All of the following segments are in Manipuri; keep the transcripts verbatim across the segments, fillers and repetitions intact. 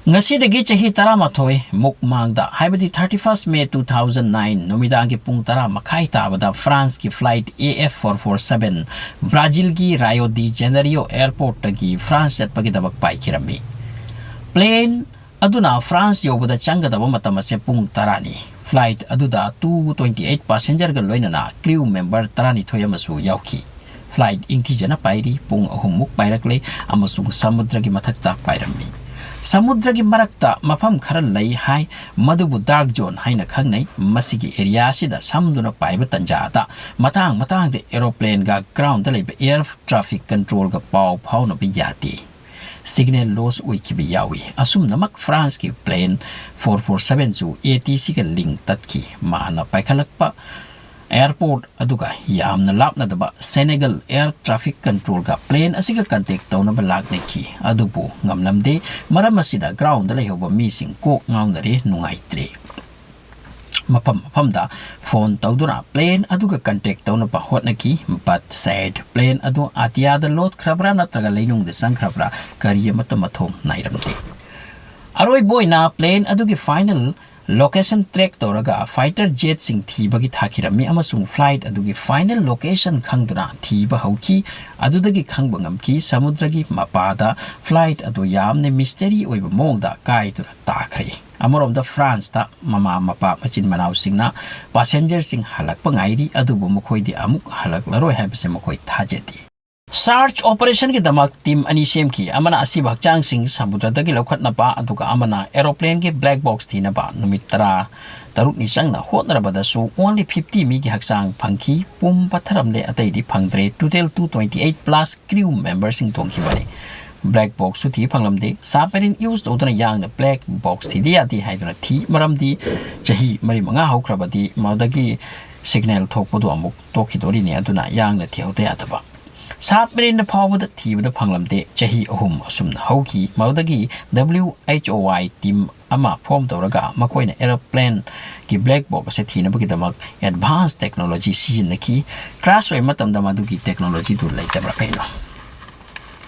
ꯉꯁꯤꯗꯒꯤ ꯆꯍꯤ ꯇꯔꯥꯃꯥꯊꯣꯏ ꯃꯨꯛ ꯃꯥꯡꯗ, ꯍꯥꯏꯕꯗꯤ thirty first May two thousand nine ꯅꯨꯃꯤꯗꯥꯡꯒꯤ ꯄꯨꯡ ꯇꯔꯥ ꯃꯈꯥꯏ ꯇꯥꯕꯗ, ꯐ꯭ꯔꯥꯟꯁꯀꯤ flight A F four four seven ꯕ꯭ꯔꯥꯖꯤꯜꯒꯤ Rio de Janeiro airportꯇꯒꯤ ꯐ꯭ꯔꯥꯟꯁ ꯆꯠꯄꯒꯤꯗꯃꯛ ꯄꯥꯏꯈꯤꯔꯝꯃꯤ꯫ Plane ꯑꯗꯨꯅ ꯐ꯭ꯔꯥꯟꯁ ꯌꯧꯕꯗ ꯆꯪꯒꯗꯕ ꯃꯇꯝ ꯑꯁꯦ ꯄꯨꯡ ꯇꯔꯥꯅꯤ꯫ Flight ꯑꯗꯨꯗ two twenty eight passengerꯒ ꯂꯣꯏꯅꯅ crew member ꯇꯔꯥꯅꯤꯊꯣꯏ ꯑꯃꯁꯨ ꯌꯥꯎꯈꯤ꯫ Flight ꯏꯪꯊꯤꯖꯅ ꯄꯥꯏꯔꯤ, ꯄꯨꯡ ꯑꯍꯨꯝꯃꯨꯛ ꯄꯥꯏꯔꯛꯂꯦ ꯑꯃꯁꯨꯡ ꯁꯃꯨꯗ꯭ꯔꯒꯤ ꯃꯊꯛꯇ ꯄꯥꯏꯔꯝꯃꯤ꯫ ꯁꯃꯨꯗ꯭ꯔꯒꯤ ꯃꯔꯛꯇ ꯃꯐꯝ ꯈꯔ ꯂꯩ ꯍꯥꯏ, ꯃꯗꯨꯕꯨ dark zone ꯍꯥꯏꯅ ꯈꯪꯅꯩ꯫ ꯃꯁꯤꯒꯤ area ꯑꯁꯤꯗ ꯁꯝꯗꯨꯅ ꯄꯥꯏꯕ ꯇꯟꯖꯥꯗ ꯃꯇꯥꯡ ꯃꯇꯥꯡꯗ aeroplaneꯒ groundꯗ ꯂꯩꯕ air traffic controlꯒ ꯄꯥꯎ ꯐꯥꯎꯅꯕ ꯌꯥꯗꯦ꯫ Signal loss ꯑꯣꯏꯈꯤꯕ ꯌꯥꯎꯏ꯫ ꯑꯁꯨꯝꯅꯃꯛ ꯐ꯭ꯔꯥꯟꯁꯀꯤ plane four four sevenꯁꯨ ATCꯒ link ꯇꯠꯈꯤ꯫ ꯃꯍꯥꯛꯅ ꯄꯥꯏꯈꯠꯂꯛꯄ airport ꯑꯗꯨꯒ ꯌꯥꯝꯅ ꯂꯥꯞꯅꯗꯕ Senegal air traffic controlꯒ plane ꯑꯁꯤꯒ contact ꯇꯧꯅꯕ ꯂꯥꯛꯅꯈꯤ, ꯑꯗꯨꯕꯨ ꯉꯝꯂꯝꯗꯦ꯫ ꯃꯔꯝ ꯑꯁꯤꯅ groundꯗ ꯂꯩꯍꯧꯕ ꯃꯤꯁꯤꯡ ꯀꯣꯛ ꯉꯥꯎꯅꯔꯦ, ꯅꯨꯡꯉꯥꯏꯇ꯭ꯔꯦ꯫ ꯃꯐꯝ ꯃꯐꯝꯗ phone ꯇꯧꯗꯨꯅ plane ꯑꯗꯨꯒ contact ꯇꯧꯅꯕ ꯍꯣꯠꯅꯈꯤ, but sad, plane ꯑꯗꯨ ꯑꯇꯤꯌꯥꯗ ꯂꯣꯠꯈ꯭ꯔꯕ꯭ꯔꯥ ꯅꯠꯇ꯭ꯔꯒ ꯂꯩꯅꯨꯡꯗ ꯆꯪꯈ꯭ꯔꯕ꯭ꯔꯥ, ꯀꯔꯤ ꯑꯃꯠꯇ ꯃꯊꯣꯡ ꯅꯥꯏꯔꯝꯗꯦ꯫ ꯑꯔꯣꯏꯕ ꯑꯣꯏꯅ plane ꯑꯗꯨꯒꯤ final location track ꯇꯧꯔꯒ fighter jetꯁꯤꯡ ꯊꯤꯕꯒꯤ ꯊꯥꯈꯤꯔꯝꯃꯤ ꯑꯃꯁꯨꯡ flight ꯑꯗꯨꯒꯤ final location ꯈꯪꯗꯨꯅ ꯊꯤꯕ ꯍꯧꯈꯤ꯫ ꯑꯗꯨꯗꯒꯤ ꯈꯪꯕ ꯉꯝꯈꯤ, ꯁꯃꯨꯗ꯭ꯔꯒꯤ ꯃꯄꯥꯗ flight ꯑꯗꯨ ꯌꯥꯝꯅ mystery ꯑꯣꯏꯕ ꯃꯑꯣꯡꯗ ꯀꯥꯏꯗꯨꯅ ꯇꯥꯈ꯭ꯔꯦ꯫ ꯑꯃꯔꯣꯝꯗ ꯐ꯭ꯔꯥꯟꯁꯇ ꯃꯃꯥ ꯃꯄꯥ ꯃꯆꯤꯟ ꯃꯅꯥꯎꯁꯤꯡꯅ passengerꯁꯤꯡ ꯍꯜꯂꯛꯄ ꯉꯥꯏꯔꯤ, ꯑꯗꯨꯕꯨ ꯃꯈꯣꯏꯗꯤ ꯑꯃꯨꯛ ꯍꯜꯂꯛꯂꯔꯣꯏ ꯍꯥꯏꯕꯁꯤ ꯃꯈꯣꯏ ꯊꯥꯖꯗꯦ꯫ Search operationꯒꯤꯗꯃꯛ team ꯑꯅꯤ ꯁꯦꯝꯈꯤ, ꯑꯃꯅ ꯑꯁꯤꯕ ꯍꯛꯆꯥꯡꯁꯤꯡ ꯁꯃꯨꯗ꯭ꯔꯗꯒꯤ ꯂꯧꯈꯠꯅꯕ, ꯑꯗꯨꯒ ꯑꯃꯅ aeroplaneꯒꯤ black box ꯊꯤꯅꯕ꯫ ꯅꯨꯃꯤꯠ ꯇꯔꯥ ꯇꯔꯨꯛꯅꯤ ꯆꯪꯅ ꯍꯣꯠꯅꯔꯕꯗꯁꯨ only fifty ꯃꯤꯒꯤ ꯍꯛꯆꯥꯡ ꯐꯪꯈꯤ꯫ ꯄꯨꯝ ꯄꯠꯊꯔꯝꯂꯦ, ꯑꯇꯩꯗꯤ ꯐꯪꯗ꯭ꯔꯦ꯫ Total two twenty eight plus crew memberꯁꯤꯡ ꯇꯣꯡꯈꯤꯕꯅꯤ꯫ Black boxꯁꯨ ꯊꯤ ꯐꯪꯂꯝꯗꯦ꯫ Submarine use ꯇꯧꯗꯨꯅ ꯌꯥꯡꯅ black box ꯊꯤꯗ ꯌꯥꯗꯦ ꯍꯥꯏꯗꯨꯅ ꯊꯤ, ꯃꯔꯝꯗꯤ ꯆꯍꯤ ꯃꯔꯤ ꯃꯉꯥ ꯍꯧꯈ꯭ꯔꯕꯗꯤ ꯃꯗꯨꯗꯒꯤ signal ꯊꯣꯛꯄꯗꯨ ꯑꯃꯨꯛ ꯇꯣꯛꯈꯤꯗꯣꯔꯤꯅꯤ, ꯑꯗꯨꯅ ꯌꯥꯡꯅ ꯊꯤꯍꯧꯗ ꯌꯥꯗꯕ꯫ Submarineꯅ ꯐꯥꯎꯕꯗ ꯊꯤꯕꯗ ꯐꯪꯂꯝꯗꯦ꯫ ꯆꯍꯤ ꯑꯍꯨꯝ ꯑꯁꯨꯝꯅ ꯍꯧꯈꯤ꯫ ꯃꯗꯨꯗꯒꯤ W H O I team ꯑꯃ form ꯇꯧꯔꯒ ꯃꯈꯣꯏꯅ aeroplaneꯒꯤ black box ꯑꯁꯤ ꯊꯤꯅꯕꯒꯤꯗꯃꯛ advance technology ꯁꯤꯖꯤꯟꯅꯈꯤ꯫ Crash ꯑꯣꯏꯕ ꯃꯇꯝꯗ ꯃꯗꯨꯒꯤ technologyꯗꯨ ꯂꯩꯇꯕ꯭ꯔꯥ ꯀꯩꯅꯣ?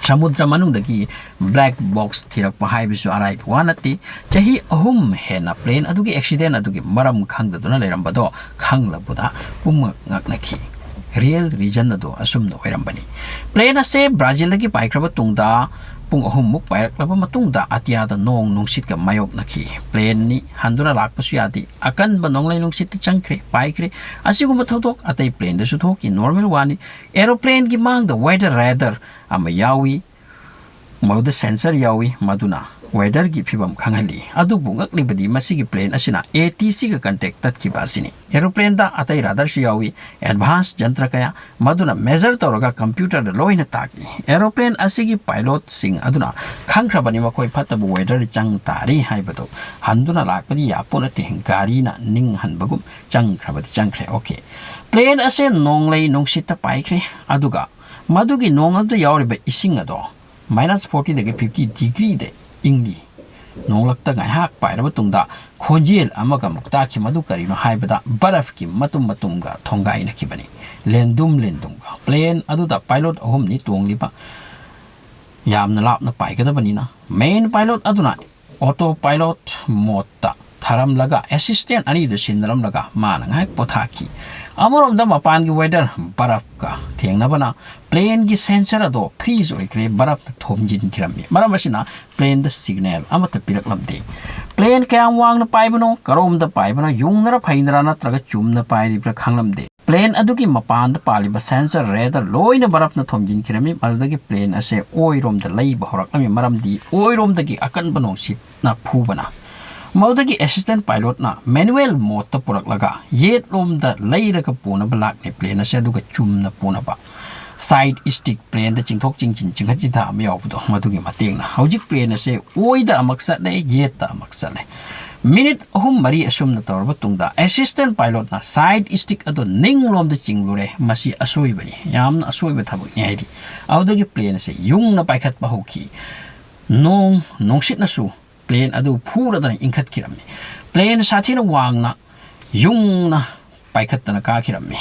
ꯁꯃꯨꯗ꯭ꯔ ꯃꯅꯨꯡꯗꯒꯤ black box ꯊꯤꯔꯛꯄ ꯍꯥꯏꯕꯁꯨ ꯑꯔꯥꯏꯕ ꯋꯥ ꯅꯠꯇꯦ꯫ ꯆꯍꯤ ꯑꯍꯨꯝ ꯍꯦꯟꯅ plane ꯑꯗꯨꯒꯤ accident ꯑꯗꯨꯒꯤ ꯃꯔꯝ ꯈꯪꯗꯗꯨꯅ ꯂꯩꯔꯝꯕꯗꯣ ꯈꯪꯂꯕꯗ ꯄꯨꯝꯅꯃꯛ ꯉꯛꯅꯈꯤ꯫ Real reason ꯑꯗꯨ ꯑꯁꯨꯝꯅ ꯑꯣꯏꯔꯝꯕꯅꯤ꯫ Plane ꯑꯁꯦ ꯕ꯭ꯔꯥꯖꯤꯜꯗꯒꯤ ꯄꯥꯏꯈ꯭ꯔꯕ ꯇꯨꯡꯗ ꯄꯨꯡ ꯑꯍꯨꯝꯃꯨꯛ ꯄꯥꯏꯔꯛꯂꯕ ꯃꯇꯨꯡꯗ ꯑꯇꯤꯌꯥꯗ ꯅꯣꯡ ꯅꯨꯡꯁꯤꯠꯀ ꯃꯥꯌꯣꯛꯅꯈꯤ꯫ Planeꯅꯤ, ꯍꯟꯗꯨꯅ ꯂꯥꯛꯄꯁꯨ ꯌꯥꯗꯦ꯫ ꯑꯀꯟꯕ ꯅꯣꯡꯂꯩ ꯅꯨꯡꯁꯤꯠꯇ ꯆꯪꯈ꯭ꯔꯦ, ꯄꯥꯏꯈ꯭ꯔꯦ꯫ ꯑꯁꯤꯒꯨꯝꯕ ꯊꯧꯗꯣꯛ ꯑꯇꯩ planeꯗꯁꯨ ꯊꯣꯛꯏ, normal ꯋꯥꯅꯤ꯫ Aeroplanegꯤ ꯃꯥꯡꯗ weather radar ꯑꯃ ꯌꯥꯎꯏ꯫ ꯃꯗꯨꯗ sensor ꯌꯥꯎꯏ, ꯃꯗꯨꯅ weatherꯒꯤ ꯐꯤꯕꯝ ꯈꯪꯍꯜꯂꯤ꯫ ꯑꯗꯨꯕꯨ ꯉꯛꯂꯤꯕꯗꯤ ꯃꯁꯤꯒꯤ plane ꯑꯁꯤꯅ ATCꯒ contact ꯇꯠꯈꯤꯕ ꯑꯁꯤꯅꯤ꯫ Aeroplaneda ꯑꯇꯩ radarꯁꯨ ꯌꯥꯎꯏ, advance ꯖꯟꯇ꯭ꯔ ꯀꯌꯥ, ꯃꯗꯨꯅ measure ꯇꯧꯔꯒ computerꯗ ꯂꯣꯏꯅ ꯇꯥꯛꯏ꯫ Aeroplane ꯑꯁꯤꯒꯤ pilotꯁꯤꯡ ꯑꯗꯨꯅ ꯈꯪꯈ꯭ꯔꯕꯅꯤ ꯃꯈꯣꯏ ꯐꯠꯇꯕ weatherꯗ ꯆꯪ ꯇꯥꯔꯤ ꯍꯥꯏꯕꯗꯨ꯫ ꯍꯟꯗꯨꯅ ꯂꯥꯛꯄꯗꯤ ꯌꯥꯄꯣꯠ ꯅꯠꯇꯦ, ꯒꯥꯔꯤꯅ ꯅꯤꯡꯍꯟꯕꯒꯨꯝ ꯆꯪꯈ꯭ꯔꯕꯗꯤ ꯆꯪꯈ꯭ꯔꯦ꯫ Okay, plane ꯑꯁꯦ ꯅꯣꯡꯂꯩ ꯅꯨꯡꯁꯤꯠꯇ ꯄꯥꯏꯈ꯭ꯔꯦ, ꯑꯗꯨꯒ ꯃꯗꯨꯒꯤ ꯅꯣꯡ ꯑꯗꯨꯗ ꯌꯥꯎꯔꯤꯕ ꯏꯁꯤꯡ ꯑꯗꯣ minus fortyꯗꯒꯤ fifty degreeꯗ ꯏꯪꯂꯤ꯫ ꯅꯣꯡꯂꯛꯇ ꯉꯥꯏꯍꯥꯛ ꯄꯥꯏꯔꯕ ꯇꯨꯡꯗ ꯈꯣꯟꯖꯦꯜ ꯑꯃꯒ ꯑꯃꯨꯛ ꯇꯥꯈꯤ꯫ ꯃꯗꯨ ꯀꯔꯤꯅꯣ ꯍꯥꯏꯕꯗ ꯕꯔꯐꯀꯤ ꯃꯇꯨꯝ ꯃꯇꯨꯝꯒ ꯊꯣꯡꯒꯥꯏꯅꯈꯤꯕꯅꯤ꯫ ꯂꯦꯟꯗꯨꯝ ꯂꯦꯟꯗꯨꯝꯒ꯫ Plane ꯑꯗꯨꯗ pilot ꯑꯍꯨꯝꯅꯤ ꯇꯣꯡꯂꯤꯕ꯫ ꯌꯥꯝꯅ ꯂꯥꯞꯅ ꯄꯥꯏꯒꯗꯕꯅꯤꯅ main pilot ꯑꯗꯨꯅ autopilot modeꯇ ꯊꯥꯔꯝꯂꯒ assistant ꯑꯅꯤꯗꯨ ꯁꯤꯟꯅꯔꯝꯂꯒ ꯃꯥꯅ ꯉꯥꯏꯍꯥꯛ ꯄꯣꯊꯥꯈꯤ꯫ ꯑꯃꯔꯣꯝꯗ ꯃꯄꯥꯟꯒꯤ weather ꯕꯔꯐꯀ ꯊꯦꯡꯅꯕꯅ planeꯒꯤ sensor ꯑꯗꯣ freeze ꯑꯣꯏꯈ꯭ꯔꯦ, ꯕꯔꯐꯅ ꯊꯣꯝꯖꯤꯟꯈꯤꯔꯝꯃꯤ꯫ ꯃꯔꯝ ꯑꯁꯤꯅ planeꯗ signal ꯑꯃꯠꯇ ꯄꯤꯔꯛꯂꯝꯗꯦ꯫ Plane ꯀꯌꯥꯝ ꯋꯥꯡꯅ ꯄꯥꯏꯕꯅꯣ, ꯀꯔꯣꯝꯗ ꯄꯥꯏꯕꯅꯣ, ꯌꯨꯡꯅꯔ ꯐꯩꯅꯔ ꯅꯠꯇ꯭ꯔꯒ ꯆꯨꯝꯅ ꯄꯥꯏꯔꯤꯕ꯭ꯔꯥ ꯈꯪꯂꯝꯗꯦ꯫ Plane ꯑꯗꯨꯒꯤ ꯃꯄꯥꯟꯗ ꯄꯥꯜꯂꯤꯕ sensor radar ꯂꯣꯏꯅ ꯕꯔꯐꯅ ꯊꯣꯝꯖꯤꯟꯈꯤꯔꯝꯃꯤ꯫ ꯃꯗꯨꯗꯒꯤ plane ꯑꯁꯦ ꯑꯣꯏꯔꯣꯝꯗ ꯂꯩꯕ ꯍꯧꯔꯛꯂꯝꯃꯤ, ꯃꯔꯝꯗꯤ ꯑꯣꯏꯔꯣꯝꯗꯒꯤ ꯑꯀꯟꯕ ꯅꯨꯡꯁꯤꯠꯅ ꯐꯨꯕꯅ꯫ ꯃꯗꯨꯗꯒꯤ assistant pilotꯅ manual modeꯇ ꯄꯨꯔꯛꯂꯒ ꯌꯦꯠꯂꯣꯝꯗ ꯂꯩꯔꯒ ꯄꯨꯅꯕ ꯂꯥꯛꯂꯦ plane ꯑꯁꯦ, ꯑꯗꯨꯒ ꯆꯨꯝꯅ ꯄꯨꯅꯕ꯫ Side stick planeꯗ ꯆꯤꯡꯊꯣꯛ ꯆꯤꯡꯁꯤꯟ, ꯆꯤꯡꯈꯠ ꯆꯤꯡꯊ ꯑꯃ ꯌꯥꯎꯕꯗꯣ, ꯃꯗꯨꯒꯤ ꯃꯇꯦꯡꯅ ꯍꯧꯖꯤꯛ plane ꯑꯁꯦ ꯑꯣꯏꯗ ꯑꯃꯨꯛ ꯆꯠꯂꯦ, ꯌꯦꯠꯇ ꯑꯃꯨꯛ ꯆꯠꯂꯦ꯫ Minute ꯑꯍꯨꯝ ꯃꯔꯤ ꯑꯁꯨꯝꯅ ꯇꯧꯔꯕ ꯇꯨꯡꯗ assistant pilotꯅ side stick ꯑꯗꯨ ꯅꯤꯡꯂꯣꯝꯗ ꯆꯤꯡꯂꯨꯔꯦ꯫ ꯃꯁꯤ ꯑꯁꯣꯏꯕꯅꯤ, ꯌꯥꯝꯅ ꯑꯁꯣꯏꯕ ꯊꯕꯛꯅꯤ ꯍꯥꯏꯔꯤ꯫ ꯑꯗꯨꯗꯒꯤ plane ꯑꯁꯦ ꯌꯨꯡꯅ ꯄꯥꯏꯈꯠꯄ ꯍꯧꯈꯤ꯫ ꯅꯣꯡ ꯅꯨꯡꯁꯤꯠꯅꯁꯨ plane ꯑꯗꯨ ꯐꯨꯔꯗꯅ ꯏꯟꯈꯠꯈꯤꯔꯝꯃꯤ꯫ Plane ꯁꯥꯊꯤꯅ ꯋꯥꯡꯅ ꯌꯨꯡꯅ ꯄꯥꯏꯈꯠꯇꯅ ꯀꯥꯈꯤꯔꯝꯃꯤ꯫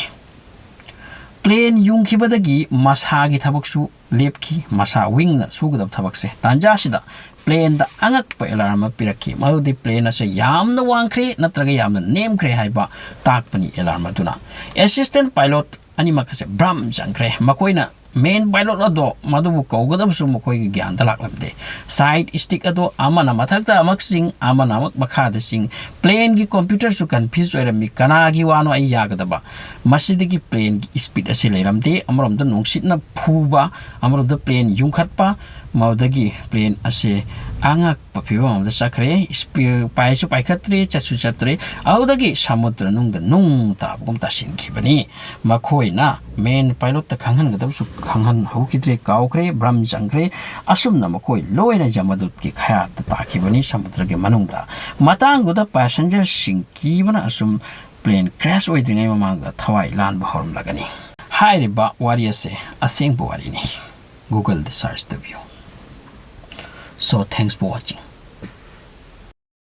Plane ꯌꯨꯡꯈꯤꯕꯗꯒꯤ ꯃꯁꯥꯒꯤ ꯊꯕꯛꯁꯨ ꯂꯦꯞꯈꯤ, ꯃꯁꯥ wingꯅ ꯁꯨꯒꯗꯕ ꯊꯕꯛꯁꯦ꯫ ꯇꯥꯟꯖꯥꯁꯤꯗ planeꯗ ꯑꯉꯛꯄ alarm ꯑꯃ ꯄꯤꯔꯛꯈꯤ, ꯃꯗꯨꯗꯤ plane ꯑꯁꯦ ꯌꯥꯝꯅ ꯋꯥꯡꯈ꯭ꯔꯦ ꯅꯠꯇ꯭ꯔꯒ ꯌꯥꯝꯅ ꯅꯦꯝꯈ꯭ꯔꯦ ꯍꯥꯏꯕ ꯇꯥꯛꯄꯅꯤ alarm ꯑꯗꯨꯅ꯫ Assistant pilot ꯑꯅꯤꯃꯛ ꯑꯁꯦ ꯚ꯭ꯔꯝ ꯆꯪꯈ꯭ꯔꯦ꯫ ꯃꯈꯣꯏꯅ main pilot ꯑꯗꯣ ꯃꯗꯨꯕꯨ ꯀꯧꯒꯗꯕꯁꯨ ꯃꯈꯣꯏꯒꯤ ꯒ꯭ꯌꯥꯟꯗ ꯂꯥꯛꯂꯝꯗꯦ꯫ Side stick ꯑꯗꯣ ꯑꯃꯅ ꯃꯊꯛꯇ ꯑꯃꯨꯛ ꯆꯤꯡ, ꯑꯃꯅ ꯑꯃꯨꯛ ꯃꯈꯥꯗ ꯆꯤꯡ꯫ Planeꯒꯤ computerꯁꯨ confuse ꯑꯣꯏꯔꯝꯃꯤ, ꯀꯅꯥꯒꯤ ꯋꯥꯅꯣ ꯑꯩ ꯌꯥꯒꯗꯕ? ꯃꯁꯤꯗꯒꯤ planeꯒꯤ speed ꯑꯁꯤ ꯂꯩꯔꯝꯗꯦ꯫ ꯑꯃꯔꯣꯝꯗ ꯅꯨꯡꯁꯤꯠꯅ ꯐꯨꯕ, ꯑꯃꯔꯣꯝꯗ plane ꯌꯨꯡꯈꯠꯄ, ꯃꯗꯨꯗꯒꯤ plane ꯑꯁꯦ ꯑꯉꯛꯄ ꯐꯤꯕꯝ ꯑꯃꯗ ꯆꯠꯈ꯭ꯔꯦ꯫ Spe-, ꯄꯥꯏꯁꯨ ꯄꯥꯏꯈꯠꯇ꯭ꯔꯦ, ꯆꯠꯁꯨ ꯆꯠꯇ꯭ꯔꯦ꯫ ꯑꯗꯨꯗꯒꯤ ꯁꯃꯨꯗ꯭ꯔ ꯅꯨꯡꯗ ꯅꯨꯡ ꯇꯥꯕꯒꯨꯝ ꯇꯥꯁꯤꯟꯈꯤꯕꯅꯤ꯫ ꯃꯈꯣꯏꯅ main pilotꯇ ꯈꯪꯍꯟꯒꯗꯕꯁꯨ ꯈꯪꯍꯟꯍꯧꯈꯤꯗ꯭ꯔꯦ, ꯀꯥꯎꯈ꯭ꯔꯦ, ꯚ꯭ꯔꯝ ꯆꯪꯈ꯭ꯔꯦ꯫ ꯑꯁꯨꯝꯅ ꯃꯈꯣꯏ ꯂꯣꯏꯅ ꯖꯃꯗꯨꯠꯀꯤ ꯈꯌꯥꯠꯇ ꯇꯥꯈꯤꯕꯅꯤ ꯁꯃꯨꯗ꯭ꯔꯒꯤ ꯃꯅꯨꯡꯗ꯫ ꯃꯇꯥꯡꯗꯨꯗ passengerꯁꯤꯡ ꯀꯤꯕꯅ ꯑꯁꯨꯝ plane crash ꯑꯣꯏꯗ꯭ꯔꯤꯉꯩ ꯃꯃꯥꯡꯗ ꯊꯋꯥꯏ ꯂꯥꯟꯕ ꯍꯧꯔꯝꯂꯒꯅꯤ꯫ ꯍꯥꯏꯔꯤꯕ ꯋꯥꯔꯤ ꯑꯁꯦ ꯑꯁꯦꯡꯕ ꯋꯥꯔꯤꯅꯤ꯫ Googleꯗ search ꯇꯧꯕꯤꯌꯨ꯫ So, thanks for watching.